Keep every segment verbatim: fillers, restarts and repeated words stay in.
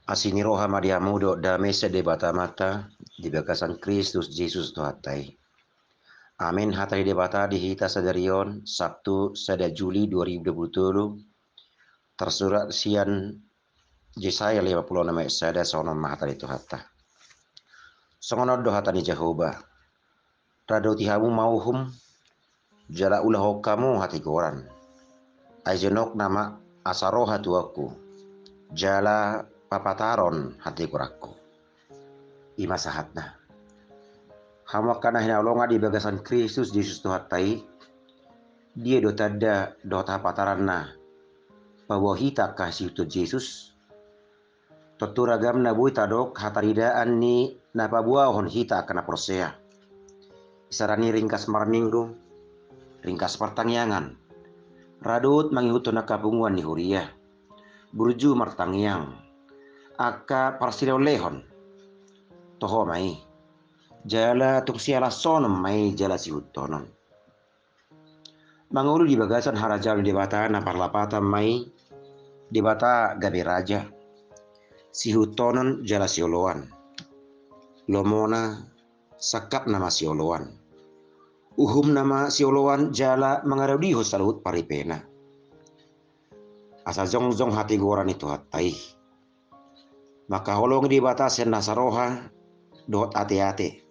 Asi ni roha ma di hamu dohot dame sian Debata Amanta di bagasan Kristus Jesus Tuhanta i. Amen. Hata ni Debata di hita sadari on, Sabtu, sada Juli dua ribu dua puluh tolu, tarsurat sian Jesaya lima puluh onom ayat sada, songon on ma hata ni Tuhanta. Songon on do hata ni Jahowa: Radoti hamu ma uhum, jala ulahon hamu hatigoran. Ai jonok nama asa ro hatuaonku, jala papataron hatigoranku. I ma sahatna. Hamu angka na hinaholongan di bagasan Kristus Jesus Tuhanta i, dia do tanda dohot hapataranna paboa hita angka sihuthon Jesus? Tontu ragam na boi tadok hataridaan ni na paboahon hita angka na porsea. Isarani ringgas marminggu, ringgas partangiangan, radot mangihuthon angka punguan ni huria, burju martangiang, angka parsilehonlehon. Toho ma i, jala tung sialashonon ma i jala sihuthonon. Mangolu di bagasan harajaon ni Debata na parlapatan ma i, Debata gabe raja, sihuthonon jala sioloan. Lomona sangkapna ma sioloan. Uhumna ma sioloan jala mangaradoti saluhut paripena. Asa jongjong hatigoran ni Tuhanta i. Mangkaholongi Debata sian nasa roha dohot ateate.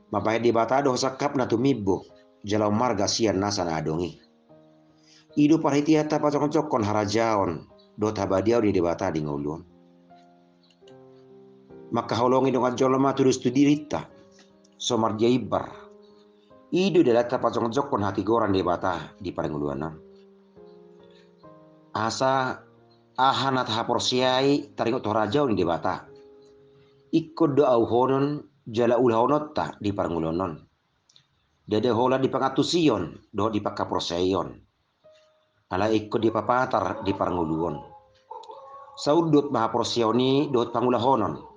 Mambahen Debata do sangkapna tumimbo jala ummarga sian nasa na adong i. I do parhitean tapajongjongkon harajaon dohot habadiaon ni Debata di ngolu on. Mangkaholongi dongan jolma tudos tu dirinta, so mardia imbar. I do dalan tapajongjongkon hatigoran Debata di parngoluan on. Asa aha na tahaporseai taringot tu harajaon ni Debata, ingkon do auhonon jala ulahononta di parngoluan on. Ndada holan di pangantusion dohot di panghaporseaion, alai ingkon dipapatar di parngoluon. Saundut ma haporseaon i dohot pangulahonon.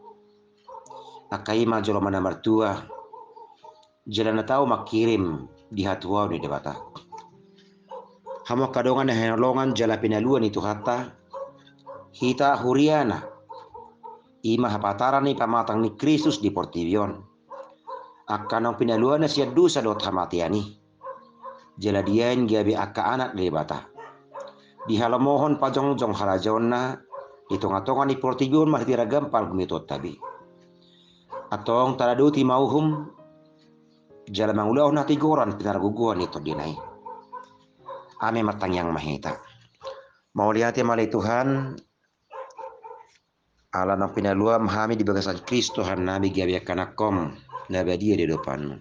Angka i ma jolma na martua, jala na tau mangkirim di hatuaon ni Debata. Hamu angka dongan na hinaholongan jala pinaluan ni Tuhanta, hita huriana, i ma hapataran ni pamatang ni Kristus di portibi on. Angka naung pinaluanna sian dosa dohot hamatean i, jala diain gabe angka anak ni Debata. Dihalomohon pajongjong harajaonna di tongatonga ni portibi on marhite ragam pargumituonta be. Antong taradoti ma uhum, jala mangulahon hatigoran pinargogoan ni tondina i. Amen. Martangiang ma hita. Mauliate ma ale Tuhan, ala naung pinaluam hami di bagasan Kristus Tuhannami gabe angka anakkom na badia di adopanmu.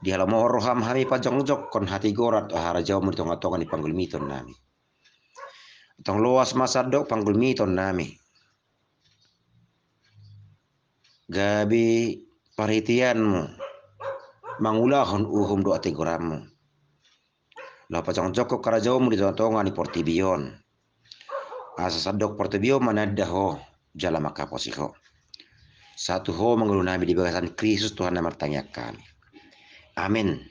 Dihalomohon roham hami pajongjongkon hatigoran dohot harajaonmu di tongatonga ni panggulmitonnami. Antong loas ma sandok panggulmitonnami, gabe parhiteanmu mangulahon uhum dohot hatigoranmu, laho pajongjongkon harajaonmu di tongatonga ni portibi on. Asa sandok portibi on mananda ho jala manghaposi ho. Sahat tu ho ma ngolunami di bagasan Kristus Tuhan na martangiang hami. Amen.